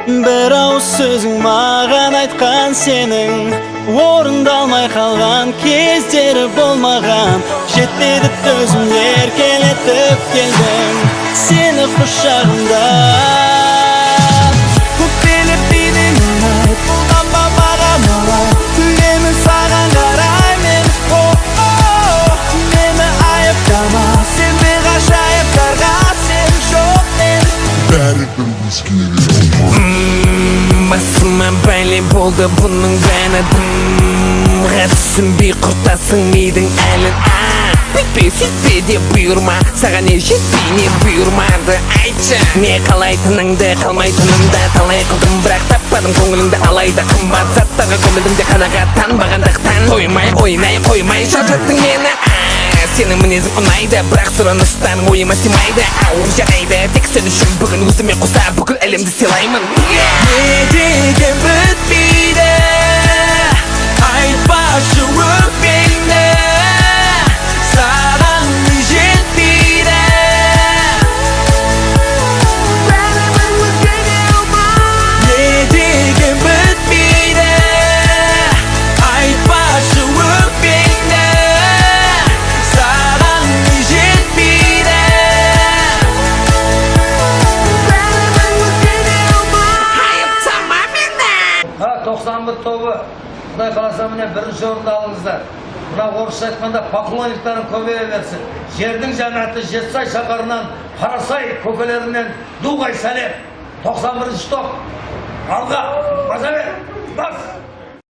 Бір ауыз сөзің маған айтқан сенің, орындалмай қалған кездері болмаған. Жетпеді төзім, еркелетіп келдім сені құшағымда. Өкпелеп бейнеңді бұлданба маған олай, үнемі саған қараймын. О, мені айыптама, сенбе ғажайыптарға, сен жоқ мен. Бәрібір өзгере алмадым. Басыма бәле болды бұның бәрі, дымға түсінбей құртасың мидың әлін. А, бүйтпе, сөйтпе деп бұйырма, саған не жетпей, не бұйырмады, айтшы. Не қалайтыныңды, қалмайтынымды талай қылдым, бірақ таппадым көңіліңді. Алайда қымбат заттарға көмілдім де, қанағаттанбағандықтан тоймай ойнай қоймай шаршаттың мені. А, сенің мінезің ұнайды, бірақ сұраныстарың ойыма сыймайды. Ау, жарайды, тек сен үшін бүгін өзіме қоса бүкіл әлемді сыйлаймын. Не деген бітпейді, айтпашы өкпеңді, саған не жетпейді? Бәрібір өзгере алмадым. Не деген бітпейді, айтпашы өкпеңді, саған не жетпейді? Бәрібір өзгере алмадым. Айыптама мені. Ha, 91 тобы, құдай қаласа, міне, бірінші орынды алыңыздар. Мына орысша айтқанда, поклонниктарың көбейе берсін. Жердің жәннаты Жетісай шаһарынан, Қарасай көкелерінен дуғай сәлем. 91 топ, алға!